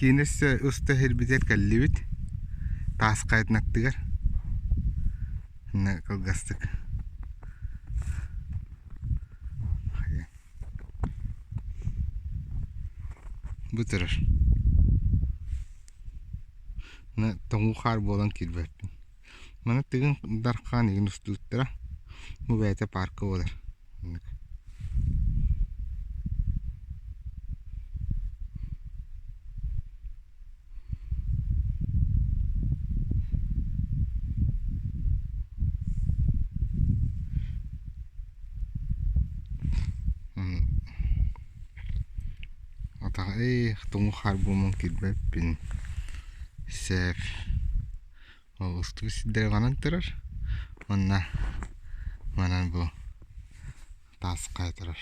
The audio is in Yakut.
Киинэ уста сирбитигэр кэллибит. Таас хайатын аттыгар. Манна кылгастык. Бу турар. Тоҥуу хаар буолан киирбэппин. Маны Тыгын Дархан игин устубуттара. Бу бэйэтэ паарка буолар. Атаҕа эх тоҥуу хаар буолан киирбэппин. Сэп Ол устуу сирдэрэ манан турар уонна манан бу таас хайа турар.